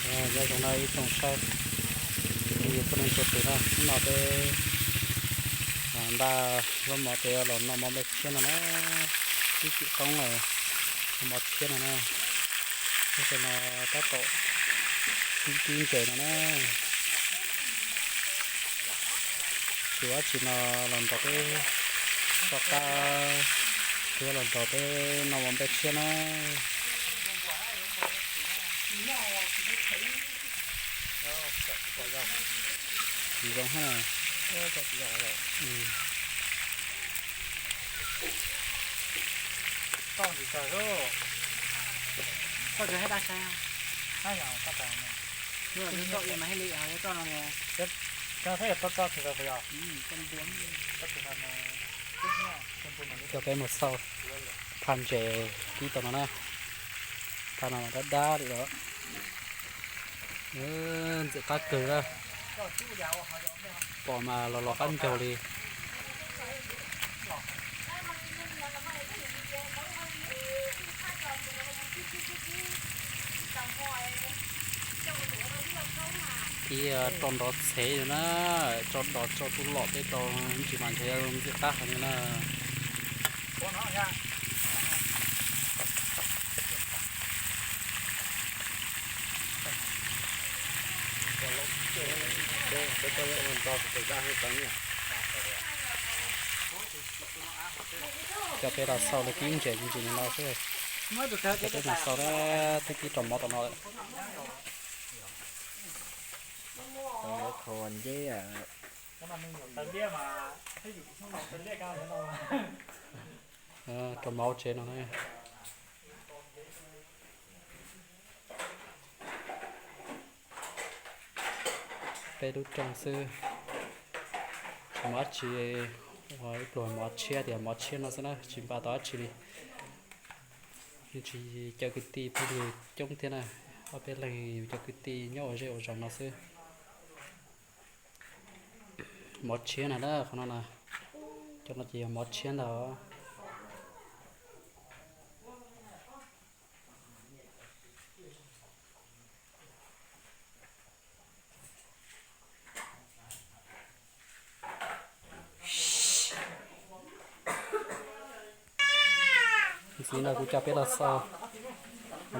Nyob zoo na ib tsoom saib, ib tsoom neeg txhua tus na, hnub no peb npaj zaub mov ces los noj mov npaj tshiab no na, ib chim qoob lawm, mov tshiab no na, lub sij hawm no tab tom kib kib ntses no na. Tsis ua dab tsi no los nrog peb soj qab, tsis ua los nrog peb noj mov npaj tshiab na. Tsis zoo hab. Coj peb mus xauj phaj ntses kib tau no na. Phaj no dab dab li os. Ntxim qab kawg na. Pom mas los los qab ncaug li. Ib tso nrov txhev na, tso dos tso tus lom tej tau ntsis mas ntshe ntxim qab heev li na. Coj peb los xauj lawv kib ntses me ntsis li no xwb. Coj peb mus xauj na, twb kib rau mov tom no lawm. Rau mov tsev no na. Peb lub rooj xwb, tsis muaj dab tsi, ua ib pluag mov tshiab tias mov tshiab no xwb na, tsis npaj tau dab tsi li. Yeej tsis caw kwv tij phooj ywg coob thiab na, ob peb leeg yus cov kwv tij nyob ua zej ua zos no xwb. Mov tshiab na, qhov no na, cov no ces yog mov tshiab ntag. Ntxiv no kuv coj peb los xauj,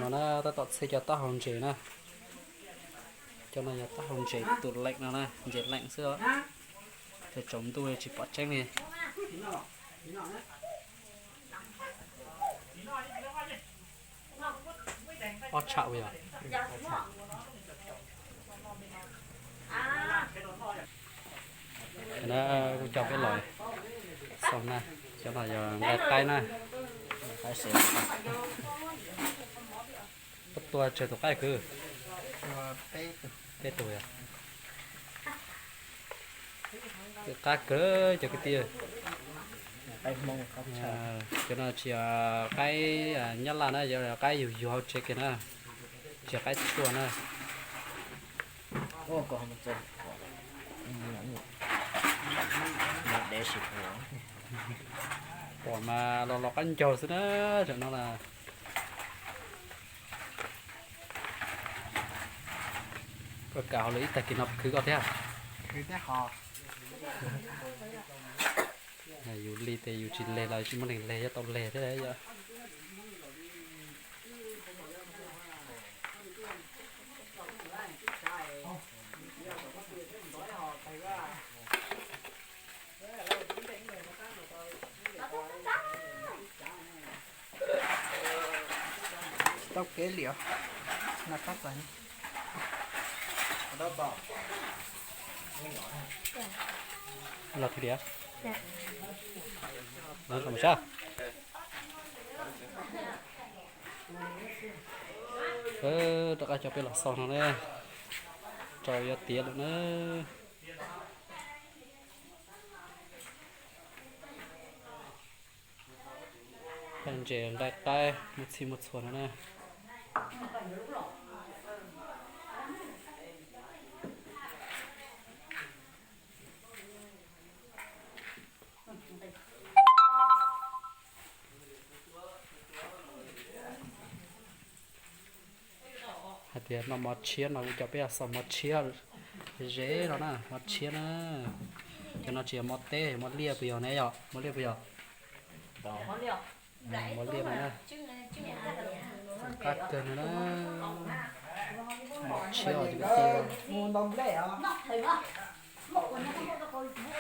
no na tab tom txhij cov taub hau ntses na. Cov no yog taub hau ntses tus leem no na, ntses leem xwb os. Ces tsaus ntuj tsis pom tseeb li. Ob tsham ua yog. Kuv coj peb los xauj na, cov no yog nqaij qaib na. Koj tua tsawg tus qaib kwv? Peb tug yog. Qab kawg cov kwv tij. Cov no tsis yog qaib Nyab Laj na, yog qaib yug yug hauv tsev kiag na, tsis yog qaib tshuaj na. Pom mas los los qab ncaug xwb na, tam no na. Koj kam hauj lwm ib tag kis no khwv koj thiab. Yus li ces yus tsis leg los tsis muaj neeg leg, yog tau leg thiab yom. Tau kev liam na qab txag. Los kawg diam. Los sab. Rov qab coj peb los xauj no na, rau yuav tiav lawm na. Ntses nqaij qaib muaj txhij muaj txhua no na. Hais tias noj mov tshiab no kuv coj peb los xaus mov tshiab ze no na, mov tshiab na. Cov no tsis yog mov teb, mov liaj puas yog ne, yog mov liaj puas yog? Mov liaj no na, qab kawg no na. Mov tshiab os cov kwv tij.